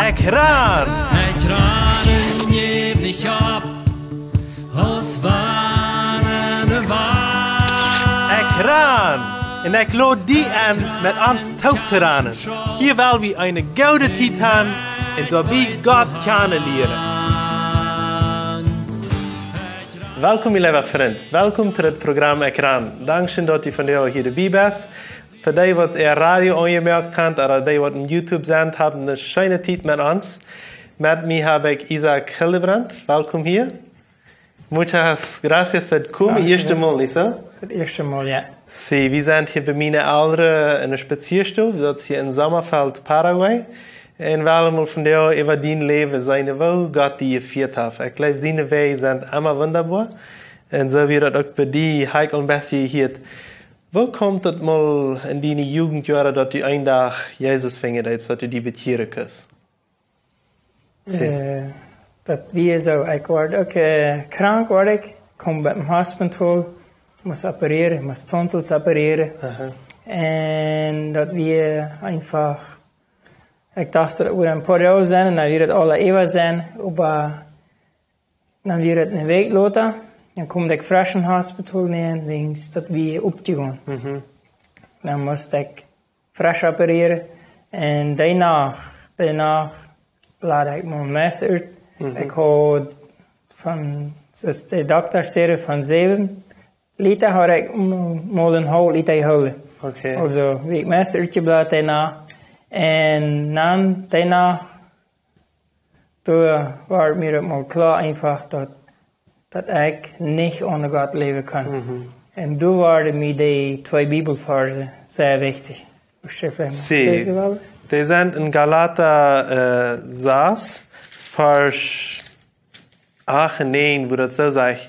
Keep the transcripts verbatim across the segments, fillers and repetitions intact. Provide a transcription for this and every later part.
Ekj ran! Ekj ran un jäw nich opp, aus wann de Wand. Ekj ran! Un ekj lod die enn, met ons toop to ranen. Hia well wie eene goode Tiet han un doabie Gott kjanen lieren. Welkom, mien leewa Frint. Welkom to daut Program Ekj ran. Dankscheen, daut du vondoag hia doabie best. Fa dee, waut äa Radio aunjemoakt han, ooda dee, waut opp YouTube sent, hab eene scheene Tiet met ons. Met mie hab ekj Isaac Hildebrand. Welkom hia. Muchas gracias fa daut komen. Dankscheen. Ieeschte Mol, nich soo? Daut ieeschte Mol, jo. Sí, wie sent hia bie miene Elren enne Spazieastow, daut es hia en Sommerfeld, Paraguay. Un well wie mol vondoag äwa dien Läwen seenen, woo Gott die jefieet haft. Ekj jleew, siene Wäaj sent emma wundaboa. Un soo wia daut uk bie die, hab ekj aul een bät jehieet. Woo kjeem daut mol en diene Jugendjoaren, daut du een Dach Jesus finjen deetst, daut du die bekjieren kust? Sí. Eh, daut wia soo, ekj wort uk, eh, krank wort ekj, kjeem biem Hospital, must operieren, must Tonsils operieren. Aha. Un daut wia eefach, ekj docht, daut wudd een poa Doag sennen, un dan wudd daut aula äwa sennen, oba dan wia daut eene Wäakj lota, dan kjeem ekj fresch em Hospital nenn, wiels daut wia oppjegonen. Mhm. Dan must ekj fresch operieren. Un dee Nacht, dee Nacht blad ekj mien Mess ut. Mhm. Ekj haud von, soo aus de Dokta säd, von säwen Lita haud ekj mol, mol een haulf Lita jehoolen. Okay. Aulsoo, wia ekj Mess utjeblat dee Nacht. Un dan dee Nacht, doa wort mie daut mol kloa eefach, daut daut ekj nich one Gott läwen kaun. Mhm. Un doa worden mie dee twee Bibelvarsch sea wichtich. Schrift. Sí. Dise Woche? Dee sent en Galata, eh, sas, Varsch acht un näajen, wua daut soo sajcht: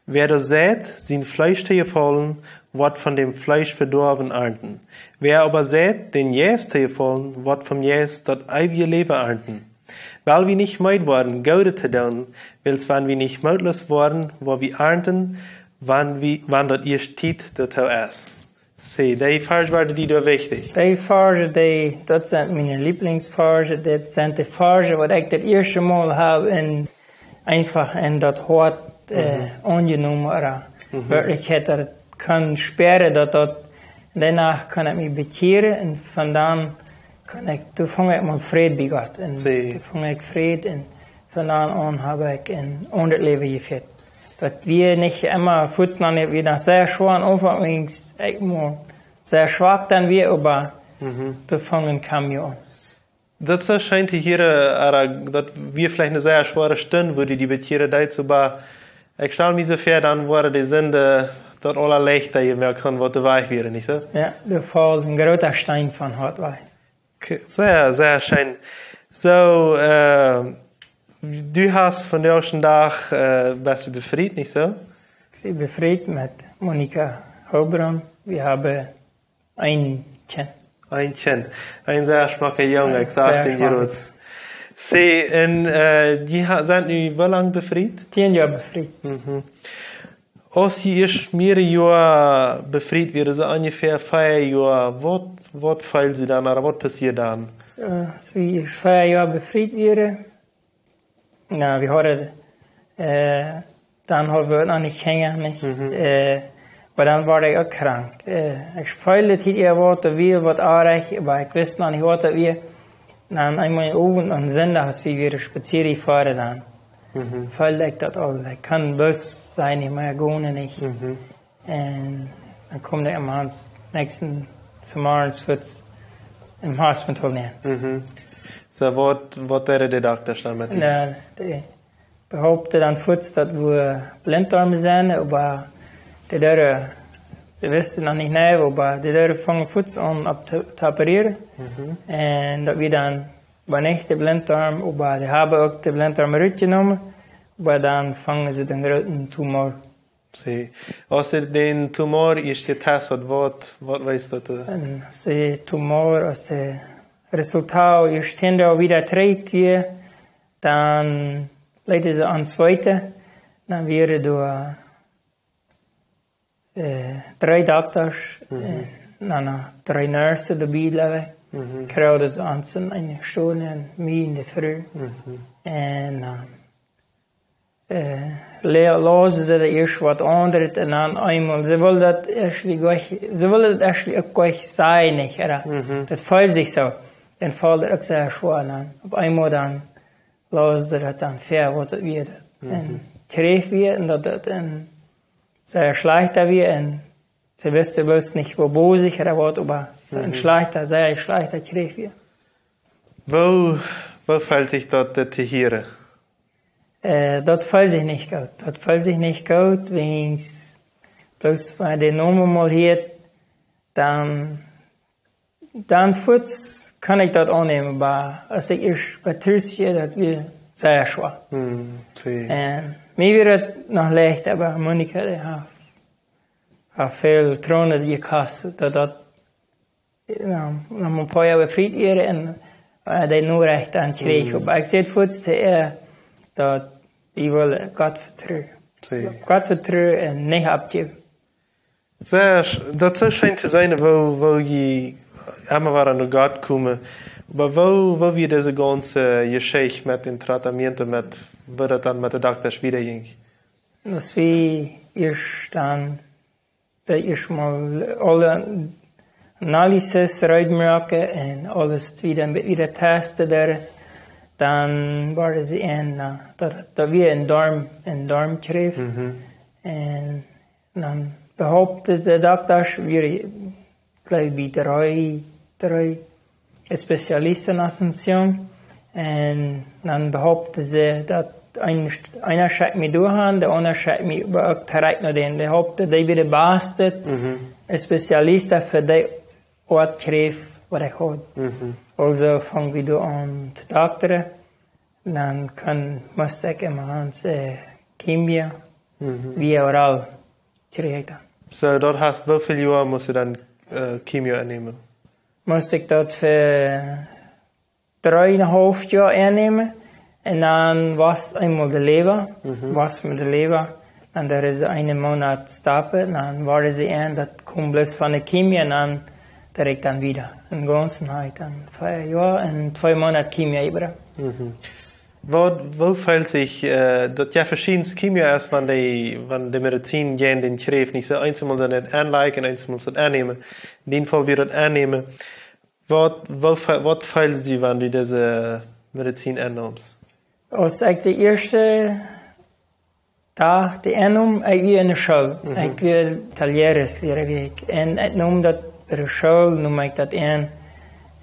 Wäa doa seit, sien Fleesch to jefaulen, woat von däm Fleesch Vedoawen arnten. Wäa oba seit, dän Jeist to jefaulen, woat vom Jeist daut eewje Läwen arnten. Well wie nich meed woaren, Goodet to doonen, wiels wan wie nich mootloos woaren, woa wie arnten, wan wie, wan daut ieescht Tiet doatoo es. Sí, dee Varsch worden die doa wichtich. Dee Varsch, dee, daut sent miene Lieblingsvarsch, daut sent dee Varsch, waut ekj daut ieeschte Mol hab en, eefach en daut Hoat, eh, mhm, aunjenomen, ooda, mhm, werkjlich haud daut kunn spieren, daut daut, doano kunn ekj mie bekjieren, un von dan kunn ekj, doa funk ekj mol Fräd bie Gott. Un, sí, doa funk ekj Fräd, un von dan aun hab ekj een aundret Läwen jefieet. Daut wia nich emma fuaz, dan wia daut sea schwoa aum Aunfank, wiels ekj mol sea schwak dan wia, oba, mhm, doa funk een Kambio aun. Daut es soo scheen to hieren, eh, daut wia veleicht eene sea schwoare Stund, wua du die bekjieren deetst, oba ekj stal mie soo väa, dan wort de Sind daut aula leichta, jie moakjen waut de Wajch wia, nich soo? Jo, doa foll een groota Steen vom Hoat wajch. Okay, sea, sea scheen. Soo, eh, du hast vondoag dän Dach, eh, best du befriet, nich soo? Ekj sie befriet met Monika Hobron. Wie haben een Kjint. Een Kjint. Een sea schmocka Jung, jo, ekj sach sea dän schmock. Sí, un, eh, jie ha-, sent nu woo lang befriet? Tieen Joa befriet. Mhm. Aus jie ieescht mearere Joa befriet wieren, soo onjefäa fiew Joa, waut, waut feeld jie dan, ooda waut passieed dan? Eh, aus wie ieescht fiew Joa befriet wieren, na, wie hauden, eh, dan hauden wie noch nich Kjinja, nich? Mhm. Eh, oba dan wort ekj uk krank. Eh, ekj feeld daut hia waut, doa wia waut oajch, oba ekj wist noch nich waut daut wia. Dan eemol Owent aun Sindach, aus wie wada spazieren foaren dan, mhm, feeld ekj daut aul. Ekj kunn bloos nich mea gonen, nich? Mhm. Un dan kjeem ekj aum Mons-, näakjsten Zemorjes fuaz em Hospital nenn. Mhm. Soo, waut, waut deeden de Doktasch dan met die? Na, dee behaupten dan fuaz, daut wudd Blinddarm sennen, oba dee deeden, dee wisten noch nich nau, oba dee deeden fungen fuaz aun opp to, to operieren. Mhm. Un daut wia dan, oba nich de Blinddarm, oba dee haben uk de Blinddarm rutjenomen, oba dan fungen see dän grooten Tumor. Sí. Aus see dän Tumor ieescht jetast hauden, waut, waut wia daut, eh? Un aus de Tumor, aus daut Resultat ieescht hinja wada trigj wia, dan leeten see ons weeten. Dan wieren doa, eh, dree Doktasch, mhm, eh, dan noch dree Nurses doabie, jleew ekj. Kjrieech daut aun eene Stunde en mie en de Fru. Un dan, äh, le-, lausde daut ieescht waut aundret un dan eemol, see wull daut actually uk, see wull daut actually uk nich sajen, nich, ooda? Daut feeld sikj soo. Un feeld uk sea schwoa aun. Opp eemol dan lausde daut dan väa, waut daut wia. Un kjrieech wia un daut daut een sea schlajchta wia un see wist bloos nich, woo bosich ooda waut, oba een schlajchta, sea schlajchta Kjrieech wia. Woo, woo feelt sikj daut, daut to hieren? Äh, daut feelt sikj nich goot. Daut feelt sikj nich goot, wiels bloos wan de Nomen mol hieet, dan, dan fuaz kaun ekj daut aunnämen, oba aus ekj ieescht bie Tus wia, daut wia sea schwoa. Hm, see. Un mie wia daut noch leicht, oba Monika, dee haft, haft väl Tronen jekost, daut, daut, jo, noch een poa Joa befriet wia un, äh, dee Norecht dan kjrieech. Oba ekj säd fuaz to äa, daut ekj well Gott vetruen. See. Gott vetruen un nich oppjäwen. Sea sch-, daut es soo scheen to seenen, woo, woo jie emma wada no Gott komen. Oba woo, woo wia dise gaunze Jeschicht met dän Tratamiento, met, woo daut dan met de Doktasch wieda jinkj? Aus wie ieescht dan, daut ieescht mol aule Analyses reed moaken un aules wieda, wieda testen doa, dan worden see en, äh, daut, daut wia een Doarm, een Doarmkjrieech. Un dan behaupten de Doktasch, wia, jleew ekj, dree, dree Spezialisten en Asunción. Un dan behaupten see daut een, eena schekjt mie doahan, de aundra schekjt mie oba uk direkt no dän. Dee behaupten, dee wia de baste Spezialist fa dee Oat Kjrieech waut ekj haud. Aulsoo funk wie doa aun to doktren. Dan kunn, must ekj emma aun, äh, Chemio, via oral kjrieech ekj dan. Soo, daut heet, woo väl Joa must du dan, äh, Chemio ennämen? Must ekj daut fa dree un een haulf Joa ennämen. Un dan wia eemol de Lewa, wia mie de Lewa. Un doa es een Moonat stoppen, dan worden see en, daut kjeem bloos von de Chemie un dan direkt dan wieda. Een gaunzen haud ekj dan vea Joa un twee Moonat Chemie äwa. Waut, woo feelt sikj, äh, daut je veschiedne Chemio es, wan de, wan de Medizin jäajen dän Kjrieech, nich soo, eemol daut aunlajchen un eemol daut aunnämen. En dän Faul wia daut aunnämen. Waut, woo fe-, waut feeldst du, wan du dise Medizin enneemst? Aus ekj de ieeschte Dach dee ennom, ekj wia enne School. Ekj wia Talleres-Liera, wia ekj. Un ekj neem daut bie de School, neem ekj daut en.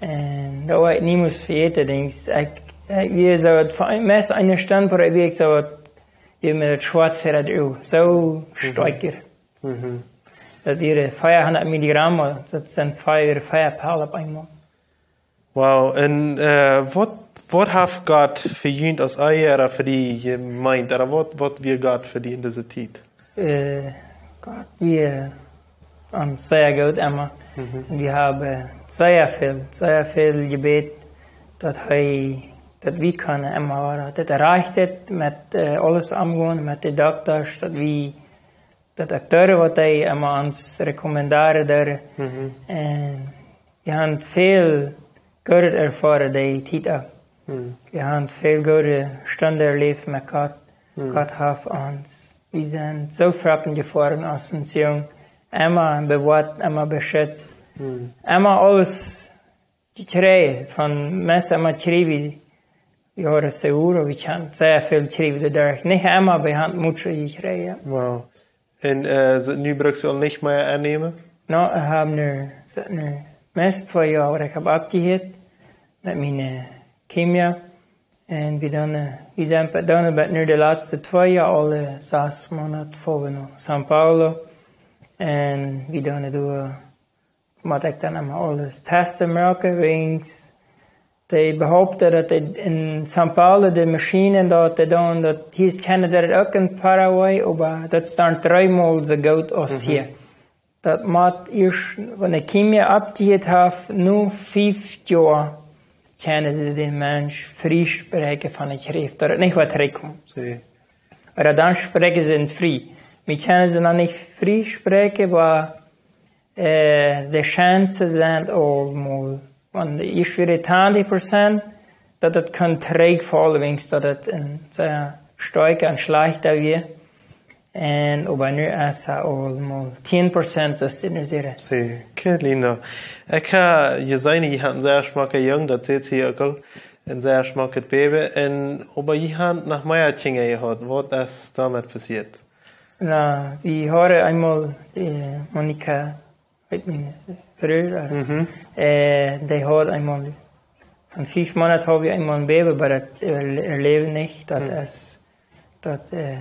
Un daut woa ekj niemols vejäten, denkj ekj. Ekj, ekj wia soo, daut fa-, meist eene Stund, oba wia ekj soo, wia mie daut schwoa fa daut Uag. Soo stoakj. Daut wieren fiefhundat Milligramm, daut sent fief, fief Pellen opp eemol. Wow, un, äh, waut, waut haft Gott fa junt aus Ea fa die jemeent? Ooda waut, waut wia Gott fa die en dise Tiet? Äh, Gott wia ons sea goot emma. Un wie haben sea väl, sea väl jebät, daut hee, daut wie kunnen emma woaren. Daut erreicht haft met, äh, aules aungonen, met de Doktasch, daut wie daut Doktasch waut hee emma ons rekommenderen deed. Un wie haben väl Goodet erfoaren dee Tiet uk. Wie haben väl goode Stunden erläft met Gott. Gott haft ons. Wie sent soo foaken jefoaren aus Asunción. Emma bewoat, emma beschutzt. Emma aules jekjräajen von Mesa Machivi, wie hauden seguro, wie kjennen sea väl kjrieen doaderch. Nich emma, oba wie haben mucho jekjräajen. Wow. Un, äh, so, nu bruckst du aul nich mea ennämen? No, ekj hab nu, sitt nu meist twee Joa, waut ekj hab oppjehieet met miene Chemie. Un wie doonen, äh, wie sent bie, doonen bie nu de latste twee Joa aule sas Moonat foaren no São Paulo. Un wie doonen doa mott ekj dan emma aules testen moaken, wiels dee behaupten daut dee en São Paulo de Maschinen daut dee doonen, daut hia es kjeene, daut uk en Paraguay, oba daut es dan dreemol soo goot aus hia. Daut mott ieescht, wan de Chemie oppjehieet haft, no fief Joa kjennen see dän Mensch friespräakjen von de Kjräft, daut et nich wada trigjkjemt. Ooda dan spräakjen see am frie. Mie kjennen see noch nich friespräakjen, oba äh, de Chancen sent aul mol Wan de ieescht wia de twintich Prozent, daut daut kunn trigjfaulen, wiels daut daut een sea stoakja un schlajchta wia. Un oba nu es hee aul mol tieen Prozent, daut es nu sea. Sí, qué lindo. Ekj hab jeseenen, jie haben een sea schmocka Jung, daut seet see uk aul, een sea schmocket Baby. Un, oba jie haben noch mea Kjinja jehaut. Waut es doamet passieet? Na, wie hauden eemol, äh, Monika, weet nich, Brüder, Mhm. äh, dee haud eemol, von fief Moonat haud wie eemol een Baby, oba daut, äh, läwd nich. Daut Mhm. es, daut, äh,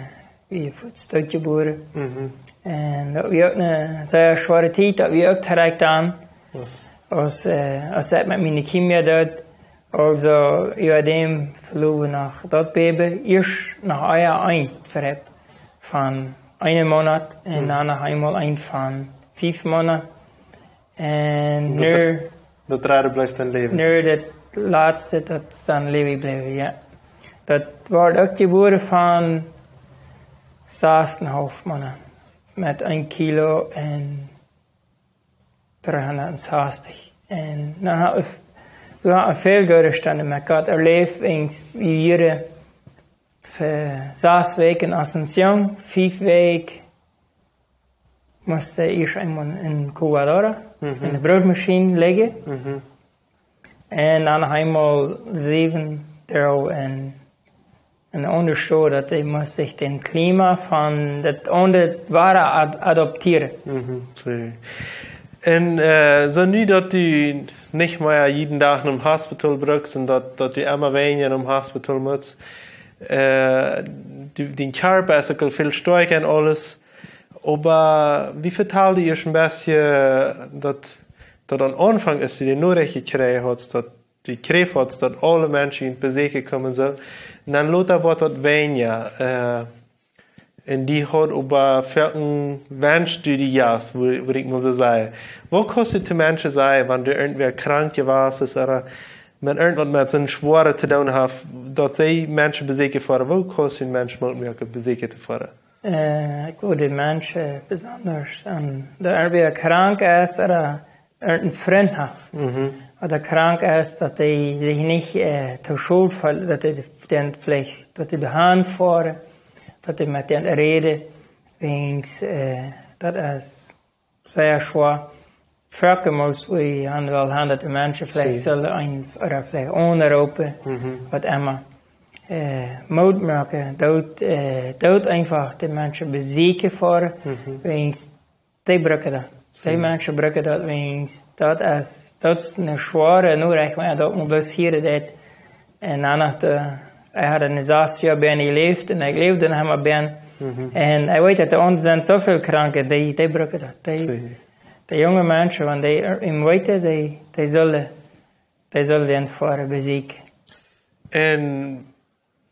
wie wort doot jebuaren. Mhm. Un daut wia uk eene sea schwoare Tiet, daut wia uk direkt aun. Yes. Aus, äh, aus ekj met miene Kjinja deed, aulsoo, äwa däm veloaren wie noch daut Baby, ieescht noch ea eent verept von eenen Moonat un Mhm. dan noch eemol eent von fief Moonat. Un Daut nu, daut dredde blift dan läwen. nu daut latste, daut es dan läwendj jebläwen, jo. Daut wort uk jebuaren von sas un haulf Moonat. Met een Kilo un dreehundat sastich. Un dan haud ekj, soo haud ekj väl Gott jestangen met Gott erläft, wiels wie wieren fa sas Wäakj en Asunción, fief Wäakj must hee ieescht eemol en incubadora, Mhm. en de Brootmaschien lijen. Mhm. Un dan noch eemol säwen Doag en, en aundre Staut, daut hee must sikj daut Klima von daut aundre Wada ad-, adoptieren. Mhm, sí. Un, äh, soo nu daut du nich mea jieden Dach nom Hospital brukst un daut, daut du emma weinja nom Hospital motst, äh, du, dien Kjarpa es uk aul väl stoakja un aules, oba wie vetalden ieescht een bät, daut, daut aum Aunfank, aus du de Norecht jekjräajen hast, daut du jekjräajen hast, daut aule Menschen beseakjen komen sullen, un dan lota wort daut weinja, äh, un du hast oba foaken wenscht du die Jast, wua, wua ekj mott sajen. Waut kaust du to Menschen sajen, wan irjentwäa krank jewast es, ooda wan irjentwaut met soon schwoaret to doonen haft, daut see Menschen beseakjen foaren? Waut kaust du een Mensch Moot moaken, beseakjen to foaren? Äh, ekj wudd de Menschen besonda aun, dee irjentwäa krank es, ooda irjent een Frint haft, Mhm. ooda krank es, daut hee sikj nich, äh, to schult feelt, daut hee dan veleicht, daut hee doahan foaren, daut hee met dän räden, wiels, äh, daut es sea schwoa. Foaken mott wie aun well haben, daut de Menschen veleicht Sí. sullen een, ooda veleicht aunroopen, Mhm. waut emma. Äh, Moot moaken, doot, äh, doot eefach de Menschen beseakjen foaren, Mhm. wiels dee brucken daut. Dee Sí. Menschen brucken daut, wiels daut es, daut es eene schwoare Norecht, oba daut mott bloos hieren daut. Un dan noch de, hee haud een Disaster bie am jeläft un hee läwd noch emma bie am. Mhm. Un hee weet daut doa sent soo väl Kranke, dee, dee brucken daut. Dee, Sí. de junge Menschen, wan dee, äh, am weeten, dee, dee sullen, dee sullen dan foaren beseakjen. Un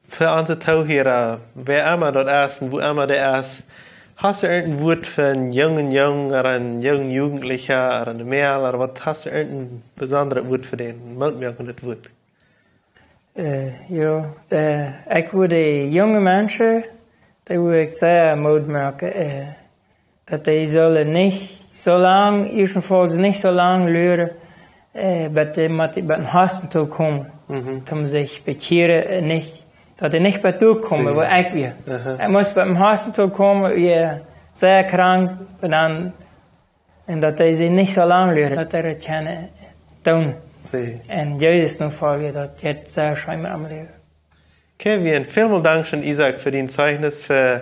fa onse Toohiera, wäa emma daut es un wua emma dee es, hast du irjent een Wuat fa eenen jungen Jung ooda eenen jungen Jugendlichen ooda eene Mejal ooda waut, hast du irjent een besondret Wuat fa dän, een mootmoakendet Wuat? Äh, jo, äh, ekj wudd de junge Menschen, dee wudd ekj sea Moot moaken, äh, daut dee sullen nich soo lang, ieeschtenfauls nich soo lang luren, äh, bat dee, bat dee, bat een Hospital komen, Mhm. om sikj bekjieren, äh, nich, daut dee nich bat doa komen, Sí. wua ekj wia. Aha. Ekj must bat een Hospital komen, wia sea krank, un dan, un daut dee sikj nich soo lang luren, daut dee daut kjennen doonen. Sí. Un Jesus nofoljen, daut jeit sea scheen aum Läwen. Okay, wie een välmol Dankscheen, Isaak, fa dien Zeichnis, fa,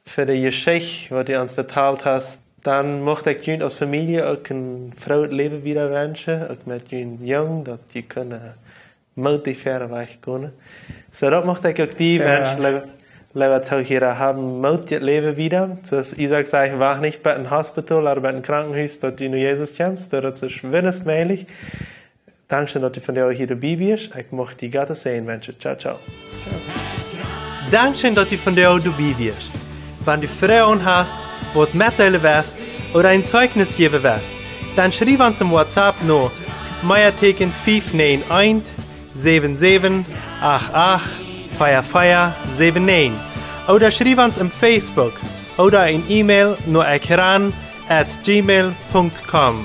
fa de Jeschicht, waut du ons vetalt hast. Dan mucht ekj junt aus Famielje uk een frooet Läwen wieda wenschen, uk met jun Jung, daut jie kjennen mootich wieda wajch gonen. Soo, daut mucht ekj uk die Väl wenschen, Dank. Leewa, leewa Toohiera, hab een mootjet Läwen wieda. Soo aus Isaak säd, wacht nich bie een Hospital ooda bie een Krankenhus, daut du no Jesus kjemst, daut es schwind aus mäajlich. Dankscheen, daut du vondoag hia doabie wieescht. Ekj mucht die Gottes Säajen wenschen. Ciao, ciao. Dankscheen, daut du vondoag doabie wieescht. Wan du Froagen hast, waut metdeelen west ooda een Zeichnis jäwen west, dan schriew ons em WhatsApp no Meateeken fief näajen eent, säwen säwen, acht acht, vea vea, säwen näajen. Ooda schriew ons em Facebook ooda een E-Mail no ekran at gmail punkt com.